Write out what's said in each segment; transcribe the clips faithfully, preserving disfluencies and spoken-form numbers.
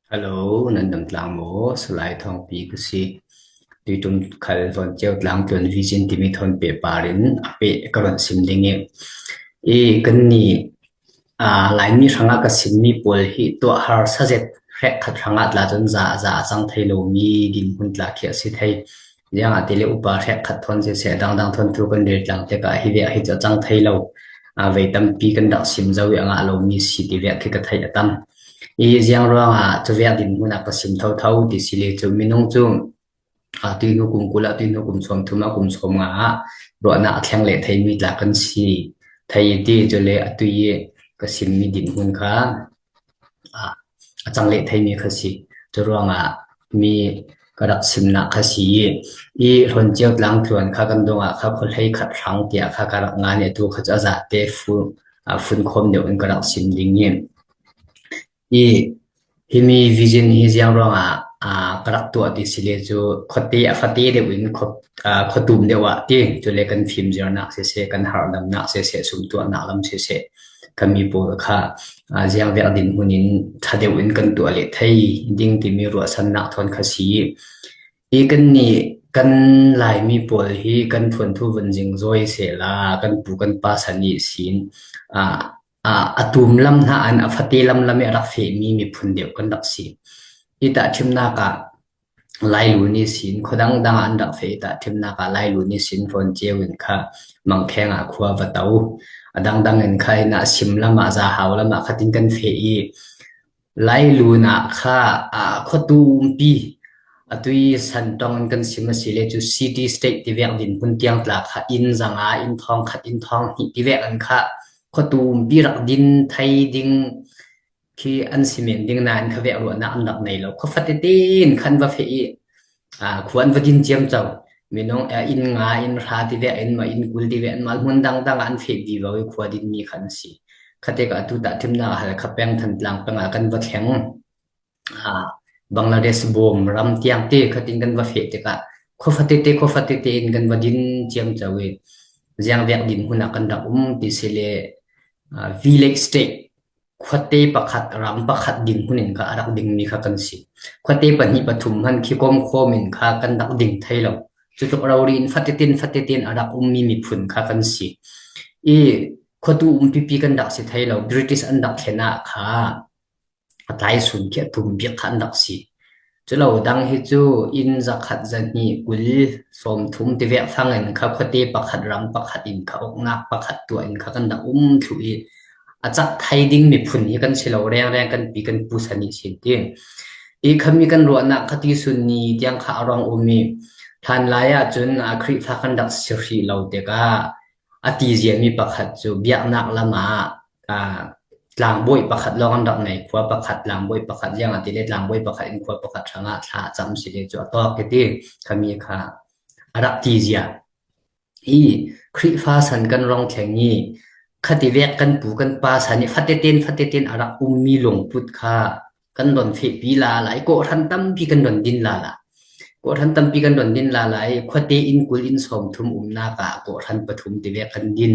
Hello, nan dam tlang maw? Salai Thawngpi ka si. Tuitum khal Hlawn Ceu Tlang Tluan Vision timi thawn pehpar in a peh ka run sim ding i. I kanni, aa, Laimi hrangah ka simmi pawl hi tuah harsa zet hrekkhat hrangah tla cun za, za a cang thei lomi dinhmun tla khi a si thei. Ziangahtile upa hrekkhat thawn siseh, dangdang thawn thu kan rel tlang tikah hi vek hi cu a cang thei lo. Aa, vei tampi kan rak sim zo i a ngah lomi si ti vek khi ka theih a tam. I ziang ruangah cuvek dinhmun ah ka sim thotho ti si le cu minung cu, aa, tuihnu kum kul ah, tuihnu kum sawmthum ah, kum sawmnga ah ruahnak a thleng leh theimi tla kan si thei i ti, cule atu i ka simmi dinhmun kha, aa, a cang leh theimi kha si. Cu ruangah mi ka rak simnak kha si i, i Hlawn Ceu Tlang Tluan kha kan dongah kha khuahlei khat hrang tiah kha ka rak ngan i atu kha cu a zate fu-, aa, funkhawm deuh in ka rak sim ding i, i himi vision hi ziang ruangah, aa, ka rak tuah ti si le cu khuate a fate deuh in khua-, aa, khuatum deuh ah ti, cule kan fimzirnak siseh, kan harhdamnak siseh, sumtuahnak lam siseh, khami pawl kha, aa, ziang vek dinhmun in ṭha deuh in kan tuah leh thei ding timi ruahsannak thawn kha si i, i kannih kan Laimi pawl hi kan thuanthu vun zingzawi sehla kan pu kan pa san ihsin, aa, aa, a tum lam hna an a fate lamlam i a rak fehmi miphun deuh kan rak si. I tahṭhimnak ah Lailun ihsin, khuadang dang ah an rak feh i tahṭhimnak ah Lailun ihsin Hlawn Ceu in kha Mangkheng ah khua va to. A dangdang in kha hin a sim lam ah, Zahau lam ah khatin kan feh i, Lailun ah kha, aa, khuatu umpi, atu i san ṭong in kan sim a si le cu city state ti vek dinhmun tiang tla kha inn zanga, inn thawng khat, inn thawng hnih ti vek in kha khuatu umpi rak din thei ding khi an si men ding nain kha vek ruahnak an rak nei lo. Khua fatete in kha an va feh i, aa, khua an va din ciamco. Minung, aa, inn nga, inn hra ti vek in mah, inn kul ti vek in mah, hmun dangdang ah an feh vivo i khua dinmi kha an si. Khatikah atu tahṭhimnak ah hal kha peng, Thantlang peng ah kan va thleng. Aa, Bangladesh bawm ram tiang te khatin kan va feh tikah khua fatete, khua fatete in kan va din ciamco i, ziang vek dinhmun ah kan rak um ti si le, aa, village state, khuate pakhat, ram pakhat dinhmun in kha a rak dingmi kha kan si. Khuate pahnih pathum hman khi kawmkhawm in kha kan rak ding thei lo. Cutluk rori in fatete in, fatete in a rak ummi miphun kha kan si. I khuatu umpipi kan rak si thei lo. British an rak thlen ah kha a tlaisun khi a tum bik kha an rak si. Culo dang hi cu inn zakhat, zahnih, kul, sawmthum ti vek fang in kha khuate pakhat, ram pakhat in kha uknak pakhat tuah in kha kan rak um thluh i, a cak thai ding miphun hi kan si lo, rengreng kan pi kan pu san ihsin ti. I khami kan ruahnak kha ti sun ni tiang kha a rong um i, hlanlai ah cun, aa, Khrihfa kan rak si hrih lo tikah a ti ziami pakhat cu biaknak lam ah, aa, tlangbawi pakhat lawng an rak nei, khua pakhat, tlangbawi pakhat, ziangahtile tlangbawi pakhat in khua pakhat hrangah thla a cam si le cu a tawk i ti, khami kha a rak ti zia. I Khrihfa san kan rong thleng i, khativek kan pu kan pa san i fatete in, fatete in a rak ummi lungput kha kan don fehpi lala i, kawhhran tampi kan don din lala. Kawhhran tampi kan don din lala i, khuate in kul in sawmthum umnak ah kawhhran pathum tivek kan din.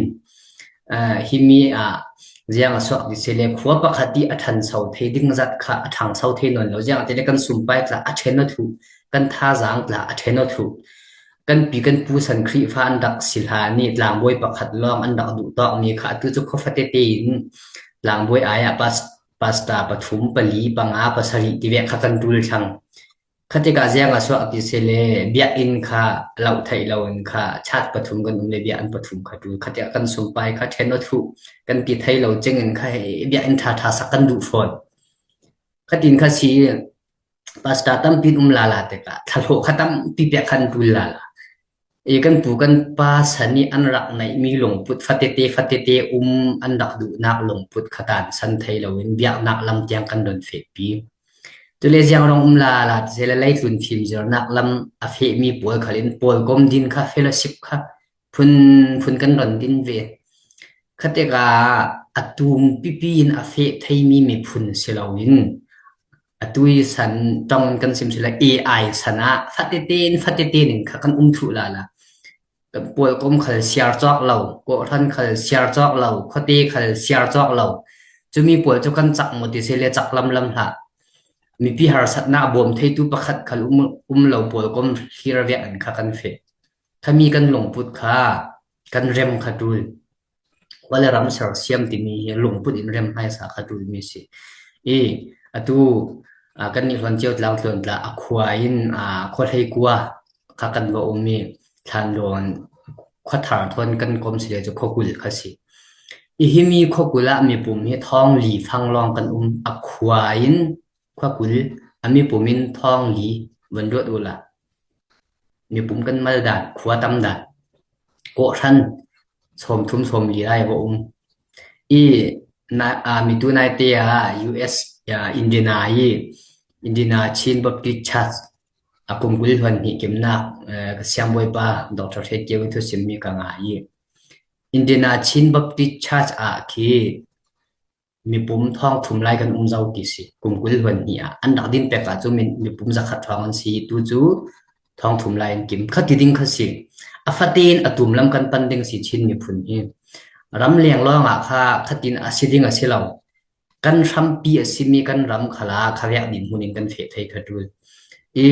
Aa, himi ah ziang a suak ti si le, khua pakhat i a ṭhanso thei ding zat kha a ṭhangso thei nawn lo. Ziangahtile kan sumpai tla a ṭhen aw thluh, kan thazaang tla a ṭhen aw thluh. Kan pi kan pu san Khrihfa an rak si hlan i tlangbawi pakhat lawng an rak duhtawkmi kha atu cu khua fatete in tlangbawi ai ah pas-, pasta pathum, pali, panga, pasarih tivek kha kan ṭul thlang. Khatikah ziang a suak ti si le, biakinn kha loh theih lo in kha chat pathum kan um le biakinn pathum kha ṭul. Khatikah kan sumpai kha ṭhen aw thluh, kan pi thei lo cing in kha he biakinn ṭha ṭha sak kan duh fawn. Khatin kha si, pasta tampi in um lala tikah thlahlawh kha tampi pek kha an ṭul lala. I kan pu kan pa san i an rak neihmi lungput fatete, fatete um, an rak duhnak lungput kha tansan thei loin biaknak lam tiang kan don fehpi. Cule ziang rong um lala ti si le, leitlun fimzirnak lam a fehmi pawl khal in pawl kom din kha, fellowship kha phunphun kan don din ve. Khatikah a tum pipi in a feh theimi miphun si loin, atu i san ṭong in kan sim si le, A I san ah fatete in, fatete in kha kan um thluh lala. Kan pawl kom khal siar cawk lo, kawhhran khal siar cawk lo, khuate khal siar cawk lo. Cumi pawl cu kan cak maw ti si le, cak lamlam hlah. mipi harsatna a bawm theitu pakhat khal um, um lo pawl kom hlir vek an kha kan feh. Khami kan lungput kha kan rem kha tul. Khua le ram sersiam timi hi lungput in rem hmaisa kha tul mi si. I, atu, a, kan nih Hluanciau tlang tluan tla a khua in, a, khua hleikua kha kan va um i, Thlandawn khua thar thawn kan kom si le cu khua kul kha si. I himi khua kul ah mipum hi thawng li fang lawng kan um, a khua in khua kul, a mipum in thawng li van ruat ula. Mipum kan mal dan, khua tam dan, kawhhran sawmthum sawmli lai va um. I na, a, mitu naite a U S, a, Indiana i, Indiana Chin Baptist Church a kum kul hluan hnih kimnak, eh, ka siangbawipa Doctor Hre Kio i thusimmi ka ngah i, Indiana Chin Baptist Church ah khi mipum thawng thum lai kan um zo ti si, kum kul hluan hnih ah. An rak din pek ah cu mi, mipum zakhat thawng an si, tu cu thawng thum lai an kim. Kha ti ding kha si. A fatin a tum lam kan pan ding si Chin miphun hi. Ram leng lawng ah kha khatin a si ding a si lo. Kan hrampi a simi kan ram khala kha vek dinhmun in kan feh thei kha tul. I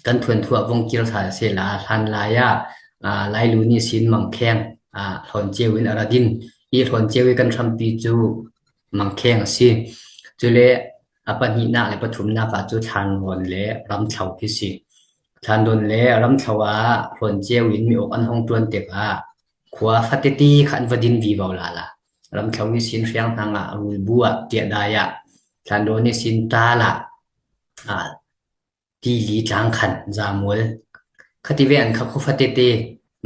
kan thuanthu ah vung kir sal sehla, hlanlai ah, aa, Lailu nih sin Mangkheng, aa, Hluanciau in a ra din. I Hluanciau i kan hrampi cu Mangkheng a si. Cule a pahnihnak le pathumnak ah cu Thlandawn le Ramthlo hi si. Thlandawn le Ramthlo ah Hluanciau in mi awk an hong ṭuan tikah khua fatete kha an va din vivo lala. Ramthlo i sin Hriang Hnang ah, Rulbu ah, Ṭiah Dai ah, Thlandawn i sin Ṭal ah, aa, Tili, Tlang Khan, Zamual. Khati ve an kha khua fatete,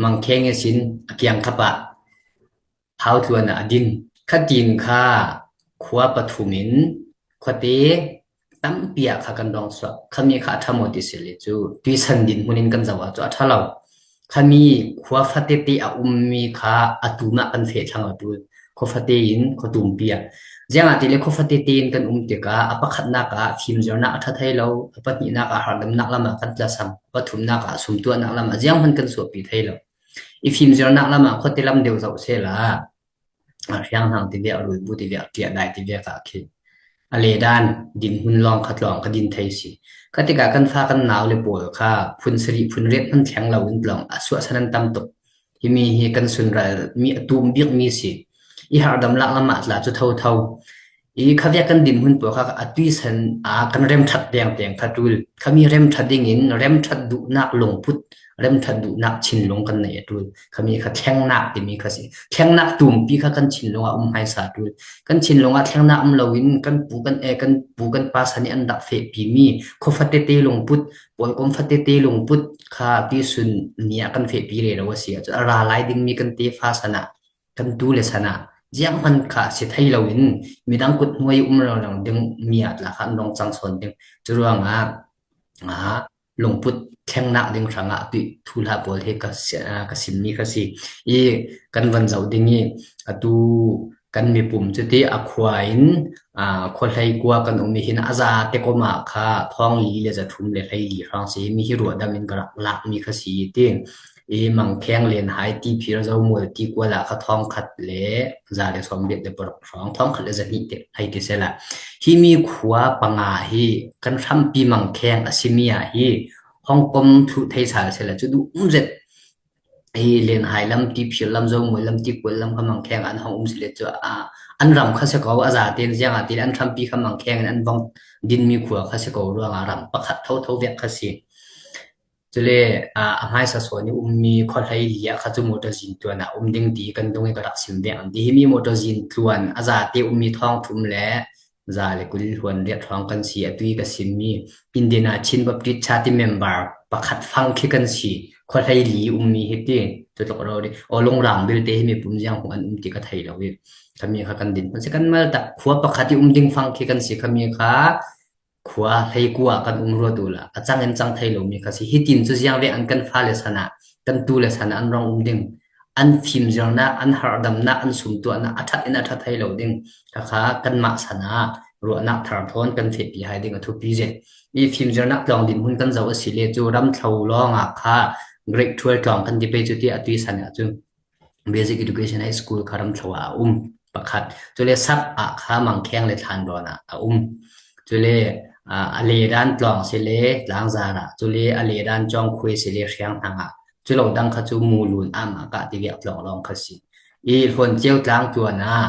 Mangkheng i sin a kiangkap ah, Hau tluan ah a din. Khatin kha khua pathum in khuate tampi ah kha kan dong suak. Khami kha a ṭha maw ti si le cu tuisan dinhmun in kan zoh ah cu a ṭha lo. Khami khua fatete a ummi kha a tum ah kan feh thlang a ṭul. Khua fate in khua tumpi ah. Ziangahtile khua fatete in kan um tikah a pakhatnak ah fimzirnak a ṭha thei lo, a pahnihnak ah harhdamnak lam ah kan tlasam, a pathumnak ah sumtuahnak lam ah zianghman kan suahpi thei lo. I fimzirnak lam ah khuate lam deuh zoh sehla, a Hriang Hnang ti vek, Rulbu ti vek, Ṭiah Dai ti vek ah khi a ledan dinhmun lawng kha tlawng kha din thei si. Kha tikah kan fa kan nau le pawl kha phun sarih phun riat hman thleng lo in tlawng a suahsan an tam tuk. Himi hi kan sunral mi a tum bik mi si. I harhdam lak lam ah tla cu thotho. I khavek kan dinhmun pawl kha a tuisan a kan remṭhat dengdeng kha ṭul. Khami remṭhat dingin remṭhat duhnak lungput, remṭhat duhnak thinlung kan nei a ṭul. Khami kha thlengnak timi kha si. Thlengnak tumpi kha kan thinlung ah um hmaisa ṭul. Kan thinlung ah thlengnak um loin kan pu kan, eh, kan pu kan pa san i an rak fehpimi khua fatete lungput, pawlkom fatete lungput kha tuisun ni ah kan fehpi rero a si. Ahcun a ra lai dingmi kan tefa san ah, kan tu le san ah zianghman kha si thei loin midang kut hnuai um lo ding mi ah tla kha an rung cang sawn ding. Curuangah, aa, lungput thlengnak ding hrangah tuih thuhla pawl hi ka si-, aa, ka simmi kha si. I kan van zoh ding i atu kan mipum cuti a khua in, aa, khua hleikua kan um i hin a zate kom ah kha thawng li le za thum le hlei li hrang si. Himi hi ruahdam in ka rak lakmi kha si i ti. I Mangkheng, Lenhai, Tiphir, Zomual, Tikual ah kha thawng khat le za le sawm riat le paruk hrawng, thawng khat le za hnih te hei ti sehla. Himi khua panga hi kan hrampi Mangkheng a simi ah hi hong kom thluh thei sal sehla cu duh um zet. Hi Lenhai lam, Tiphir lam, Zomual lam, Tikual lam kha Mangkheng an hong um si le cu, a, an ram kha si ko, a zaten ziangahtile an hrampi kha Mangkheng in an vong dinmi khua kha si ko ruangah ram pakhat thotho vek kha si. Cule, aa, a hmaisa sawn i ummi khua hlei li ah kha cu motor zin tuan ah um ding ti kan dung i ka rak sim veng an ti. Himi motor zin tuan a zate ummi thawng thum le za le kul hluan riat hrawng kan si, a tui ka simmi Indiana Chin Baptist Church member pakhat fang khi kan si. Khua hlei li ummi hi ti, tu tluk ro dih. Aw, Lungrang bilte himi pum ziang hung an um ti ka thei lo i. Khami kha kan din hmun si kan mal tak. Khua pakhat i um ding fang khi kan si, khami kha khua hleikua kan um ruat ula, a cang in cang thei lomi kha si. Hitin cu ziang ve an kan fa le san ah, kan tu le san ah an rong um ding. An fimzirnak, an harhdamnak, an sumtuahnak a ṭhat in a ṭha thei lo ding. Kha kha kanmah san ah ruahnak thar thawn kan fehpi hai ding a thupi zet. I fimzirnak tlawng dinhmun kan zoh a si le cu Ramthlo lawng ah kha grade twelve tlawng kan ti pei cu ti a tui san ah cu Basic Education High School kha Ramthlo ah a um pakhat. Cule sap ah kha Mangkheng le Thlandawn ah a um. Cule, a, a ledan tlawng si le tlangzar ah, cule a ledan cawng khuai si le hriang hnang ah, cu lo dang kha cu Mulun ah mah kah ti viak tlawng lawng kha si. I Hlawn Ceu tlang tuan ah,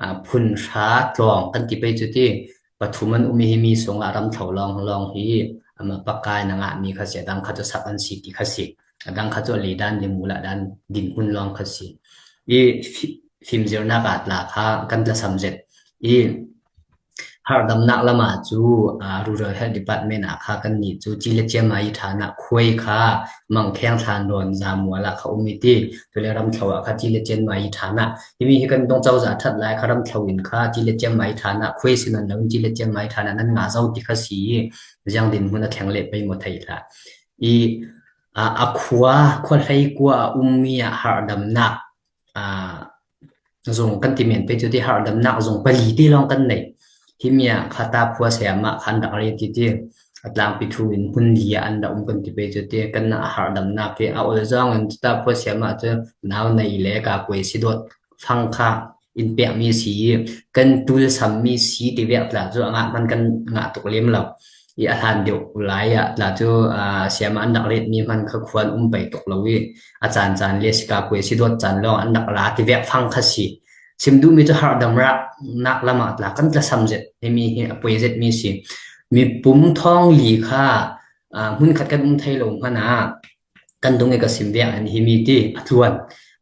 a, phun hra tlawng kan ti pei cu ti, pathum an um i himi sungah ramthlo lawng lawng hi, amah pakai na ngahmi kha si, a dang kha cu sak an si ti kha si. A dang kha cu a ledan le mul ah dan dinhmun lawng kha si. I fi-, fimzirnak ah tla kha kan tlasam zet. I harhdamnak lamah cu, aa, Rural Health Department ah kha kannih cu ci le cianmai ṭhan ah khuai kha Mangkheng, Thlanrawn, Zamual ah kha um i ti, cule ramthlo ah kha ci le cianmai ṭhan ah. Himi hi kan dong cozah ṭhat lai kha ramthlo in kha ci le cianmai ṭhan ah khuai si nan lo in ci le cianmai ṭhan ah nan ngah zo ti kha si i ziang dinhmun a thleng leh pei maw thei hlah. I, aa, a khua, khua hleikua a ummi ah harhdamnak, aa, zung kan ti men pei cu ti, harhdamnak zung pali ti lawng kan nei. Himi ah kha ta khua sayamah kha an rak ret ti ti, a tlangpi thu in hmun li ah an rak um kan ti pei cu ti, kan a harhdamnak hi a ol zawng in ta khua sayamah cu nau nei le ka kuai si dawt fang kha in pekmi si, kan tul sammi si ti viak tla cu a ngah hman kan ngah tuk lem lo. I a hlan deuh lai ah tla cu, aa, sayamah an rak retmi hman kha khua an um pei tuk lo i a caan caan le sika kuai si dawt caan lawng an rak ra ti viak fang kha si. Sim duhmi cu harhdam rak nak lamah tla kan tlasam zet, himi hi a poi zetmi si. Mipum thawng li kha, aa, hmunkhat kan um thei lo hmanh ah, kan dung i ka sim viang an himi ti a tluan.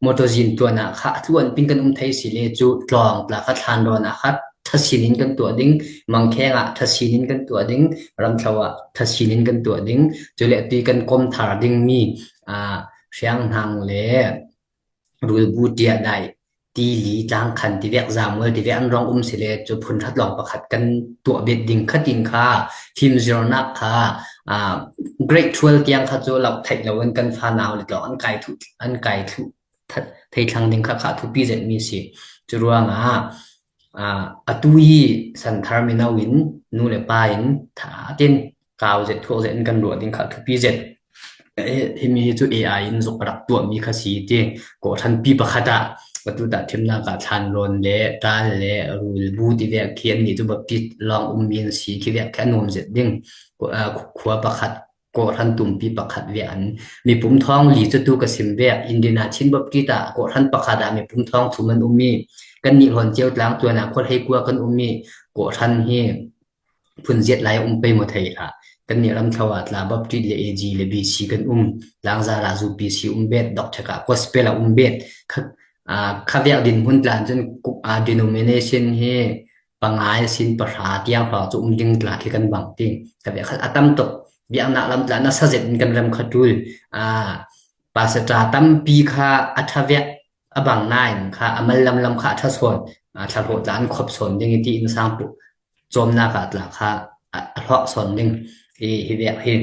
Mawṭaw zin tluan ah kha a tluan pin kan um thei si le cu tlawng tla kha Thlanrawn ah kha ṭha sin in kan tuah ding, Mangkheng ah ṭha sin in kan tuah ding, ramthlo ah ṭha sin in kan tuah ding, cule atu i kan kom thar dingmi, aa, hriang hnang le rulbu ṭiah dai, tili tlangkhan ti viak, Zamual ti viak an rong um si le cu phun ṭha tlawng pakhat kan tuah bet ding kha tin kha fimzirnak kha, aa, grade twelve tiang kha cu lo theih lo in kan fanau le tlawng an kai thluh, an kai thluh that, thei thlang ding kha, kha thupi zetmi si. Cu ruangah, aa, atu i santhar mino in nu le pa in tha tin kau zet thuak zet in kan ruah ding kha thupi zet. Eh, himi hi cu A I in zuk rak tuahmi kha si ti. Kawhhranpi pakhat ah atu tahṭhimnak ah Thlanrawn le Ṭal le Rulbu ti viak khi annih cu Baptist lawng ummi an si khi viak khi a nuam zet ding. Kua-, aa, khua pakhat, kawhhran tumpi pakhat viak an, mipum thawng li cu tu ka sim viak, Indiana Chin Baptist ah kawhhran pakhat ah mipum thawng thum an um i kannih Hlawn Ceu tlang tuan ah khua hleikua kan um i kawhhran hi phunziat lai a um pei maw thei hlah. Kannih ramthlo ah tla Baptist le A G le B C kan um, tlangzar ah zu P C um bet, dok ṭhek ah gospel a um bet. Kha, aa, kha viak dinhmun tla cun ku-, aa, denomination hi pangai sin pahra tiang hrawng cu um ding tla khi kan bang ti. Kha viak kha a tam tuk, biaknak lam tla nasa zet in kan ram kha ṭul. Aa, pastor tampi kha a ṭha viak a bang nain kha a mal lamlam kha a ṭha sawn, aa, thlahlawh tla an khop sawn ding i ti innsang puh cawmnak ah tla kha a, a hlawk sawn ding i hi viak hi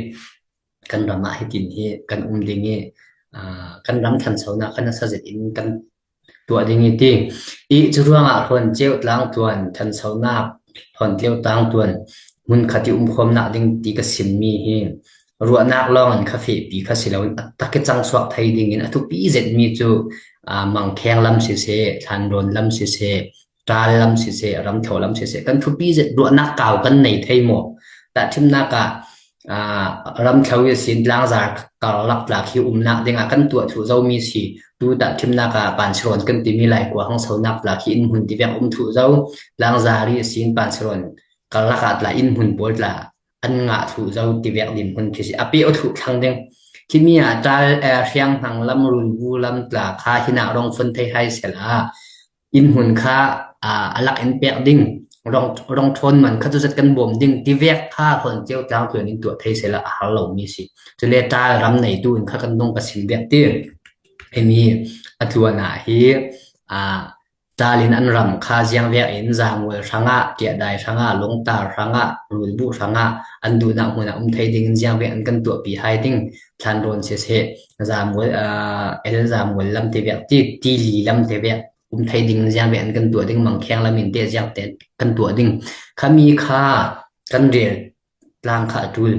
kan ram ah hitin hi kan um ding i, aa, kan ram thansonak kan nasa zet in kan tuah ding i ti. I cu ruangah Hlawn Ceu tlang tuan thansonak, Hlawn Ceu tlang tuan hmun khat i umkhawmnak ding ti ka simmi hi ruahnak lawng in kha fehpi kha si loin a tak i cangsuak thei ding in a thupi zetmi cu, aa, Mangkheng lam siseh, Thlanrawn lam siseh, Ṭal lam siseh, ramthlo lam siseh, kan thupi zet ruahnak kau kan nei thei maw? Tahṭhimnak ah, aa, ramthlo ihsin tlangzar karlak tla khi umnak dingah kan tuah thluh zomi si. Tu tahṭhimnak ah Pansiron kan timi Laikua hangsonak tla khi innhmun ti viang um thluh zo. Tlangzar ihsin Pansiron karlak ah tla innhmun pawl tla an ngah thluh zo ti viak dinhmun khi si. A pe aw thluh thlang ding. Khimi ah Ṭal, eh, Hriang Hnang lam, Rulbu lam tla kha hinah rong fun thei hai sehla innhmun kha, aa, a lak in pek ding, rong, rong ṭhawn man kha tu zat kan bawm ding ti viak kha Hlawn Ceu tlang tuan in tuah thei sehla a har lomi si. Cule Ṭal ram neitu in kha kan nung ka sim viak ti. Himi a tluan ah hi, aa, Ṭal in an ram kha ziang viak in Zamual hrangah, Ṭiahdai hrangah, Lungtar hrangah, Rulbuh hrangah an duhnak hmun ah um thei ding in ziang viak an kan tuahpi hai ding. Thlanrawn siseh, Zamual, aa, El Zamual lam te viak ti, Tili lam te viak um thei ding ziang ve an kan tuah ding, Mangkheng lam in te ziang te kan tuah ding. Khami kha kan rel tlang kha a ṭul.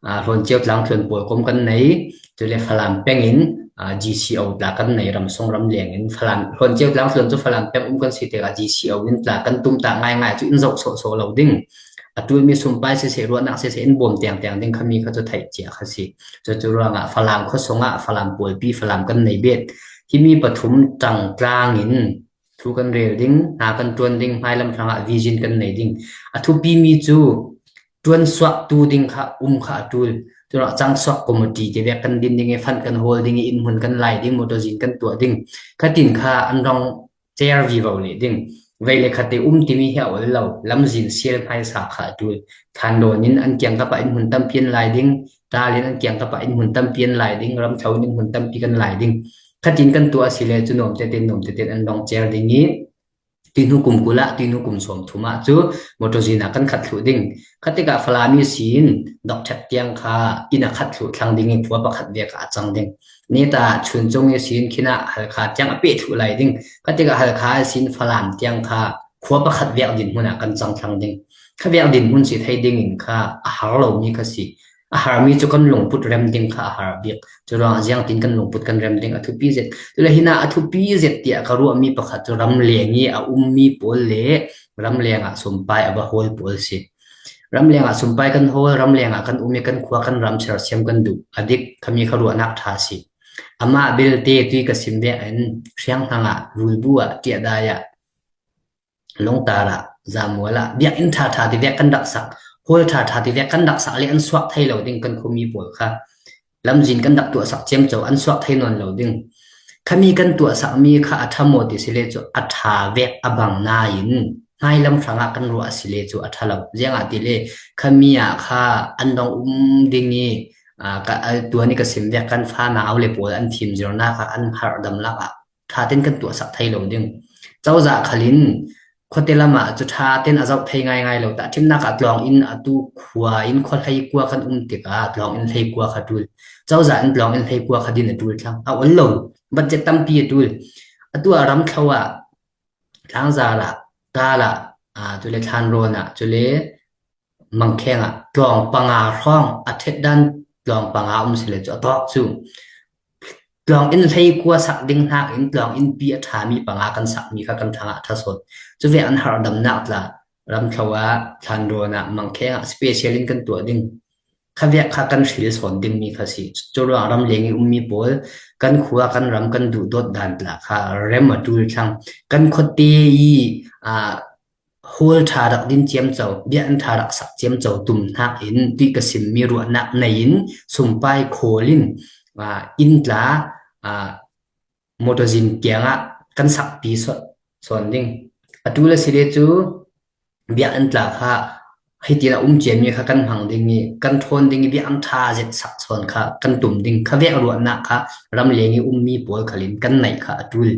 Aa, Hlawn Ceu tlang tluan pawl kom kan nei, cule Falam peng in, aa, G C O tla kan nei, ramsung ramleng in Falam, Hlawn Ceu tlang tluan cu Falam peng um kan si tikah G C O in tla kan tumtah ngaingai cu in zoh sawhsawh lo ding. a ṭul mi sumpai sese, ruahnak sese in bawm tengteng ding khami kha cu theih cia kha si. Cucu ruangah Falam khuasung ah Falam pawlpi, Falam kan nei bet. Himi pathum ṭangtlang in thu kan rel ding, hna kan ṭuan ding, hmailam hrangah vision kan nei ding. A thupi mi cu ṭuansuaktu ding kha um kha a ṭul. Curuangah cangsuak committee tivek kan din ding i, fund kan hawl ding i, innhmun kan lai ding, motor zin kan tuah ding. Khatin kha an rong cer vivo leh ding. Vei le khat te um timi hi a ol lo, lamzin sial hmaisa kha a ṭul. Thlandawn in an kiangkap ah innhmun tampi an lai ding, ṭal in an kiangkap ah innhmun tampi an lai ding, ramthlo in innhmun tampi kan lai ding. Khatin kan tuah a si le cu nuam tete, nuam tete an rong cer ding i, tuihnu kum kul ah, tuihnu kum sawmthum ah cu motor zin ah kan khat thluh ding. Khatikah Falami sin Dawkṭhek tiang kha inn a khat thluh thlang ding i, khua pakhat vek ah a cang ding. Neta Chuncung i sin khin ah Halkha tiang a peh thluh lai ding. Khatikah Halkha i sin Falam tiang kha khua pakhat vek dinhmun ah kan cang thlang ding. Kha vek dinhmun si thei ding in kha a har lomi kha si. A harmi cu kan lungput rem ding kha a har bik. Curuangah ziangtin kan lungput kan rem ding a thupi zet. Cule hinah a thupi zet tiah ka ruahmi pakhat cu ramleng i a ummi pawl le ramleng ah sumpai a va hawl pawl si. Ramleng ah sumpai kan hawl, ramleng ah kan um i kan khua kan ram sersiam kan duh. A dik khami kha ruahnak ṭha si. Amah belte tui ka sim vek in hriang hnang ah, rulbu ah, ṭiahdai ah, lungtar ah, zamual ah, biakinn ṭha ṭha tivek kan rak sak, hall ṭha ṭha tivek kan rak sak le an suak thei lo ding kan khuami pawl kha. Lamzin kan rak tuahsak ciamco, an suak thei nawn lo ding. Khami kan tuahsakmi kha a ṭha maw ti si le cu a ṭha vek a bang nain hmailam hrangah kan ruah a si le cu a ṭha lo. Ziangahtile khami ah kha an dong um ding i, aa, ka, a, tuan i ka sim vek kan fanau le pawl an fimzirnak ah an harhdam lakah ṭha tein kan tuahsak thei lo ding. Cozah khal in khuate lam ah cu ṭha tein a zoh thei ngaingai lo. Tahṭhimnak ah tlawng in a tu khua in khua hleikua kan um tikah tlawng in hleikua kha ṭul. Cozah in tlawng in hleikua kha din a ṭul thlang. A ol lo. Budget tampi a ṭul. Atu ah ramthlo ah, Tlangzar ah, Kal ah, aa, cule Thlanrawn ah, cule Mangkheng ah tlawng panga hrawng a ṭhet dan tlawng panga um si le cu a tawk cu. Tlawng in hleikua sak ding hnakin tlawng in pi a ṭhami panga kan sakmi kha kan ṭhangah a ṭha sawn. Cuvek an harhdamnak tla ramthlo ah, Thlanrawn ah, Mangkheng ah special in kan tuah ding. Khavek kha kan hril sawn dingmi kha si. Curuang ramleng i ummi pawl kan khua, kan ram, kan duhdawt dan tla kha rem a ṭul thlang. Kan khuate i, aa, hall ṭha rak din ciamco, biakinn ṭha rak sak ciamco tum hnakin tuih ka simmi ruahnak nei in sumpai khawl in, aa, inn tla, aa, motor zin kiangah kan sakpi sawn, sawn ding. A ṭul a si le cu biakinn tla kha hitin a um ciami kha kan hmang ding i kan ṭhawn ding i biakinn ṭha zet sak sawn kha kan tum ding. Khavek ruahnak kha ramleng i ummi pawl khal in kan neih kha a ṭul.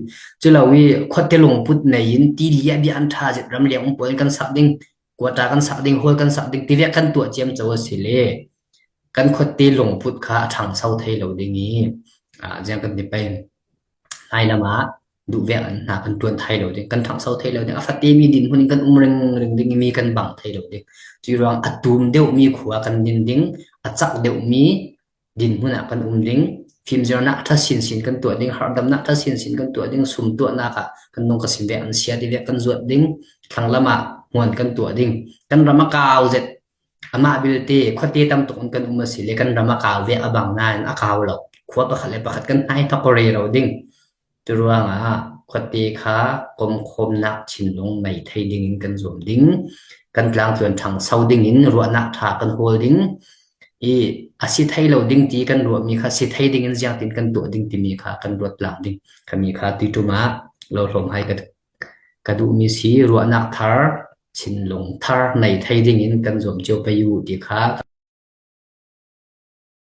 Culo i khuate lungput nei in tili ah biakinn ṭha zet ramleng um pawl in kan sak ding, quarter kan sak ding, hall kan sak ding, tivek kan tuah ciamco a si le kan khuate lungput kha a ṭhangso thei lo ding i, aa, ziang kan ti pei. Hmailam ah duhvek an hna kan ṭuan thei lo ding, kan ṭhangso thei lo ding, a fatemi dinhmun in kan um ringring ding i mi kan bang thei lo ding. Curuang a tum deuhmi khua kan din ding, a cak deuhmi dinhmun ah kan um ding, fimzirnak ṭha sinsin kan tuah ding, harhdamnak ṭha sinsin kan tuah ding, sum tuahnak ah kan nung ka sim vek an sia tivek kan zuat ding, thlanglam ah hmuan kan tuah ding, kan ram a kau zet, amah belte khuate tam tuk in kan um a si le kan ram a kau vek a bang nain a kau lo. Khua pakhat le pakhat kan hnai hnok rero ding. Curuangah khuate kha komkhawmnak thinlung nei thei dingin kan zuam ding. Kan tlangtluan ṭhangso dingin ruahnak ṭha kan hawl ding. I a si thei lo ding ti kan ruahmi kha si thei dingin ziangtin kan tuah ding timi kha kan ruat tlang ding. Khami kha tuiṭum ah lo hlawm hai ka, ka duhmi si. Ruahnak thar, thinlung thar nei thei dingin kan zuam cio pei u ti kha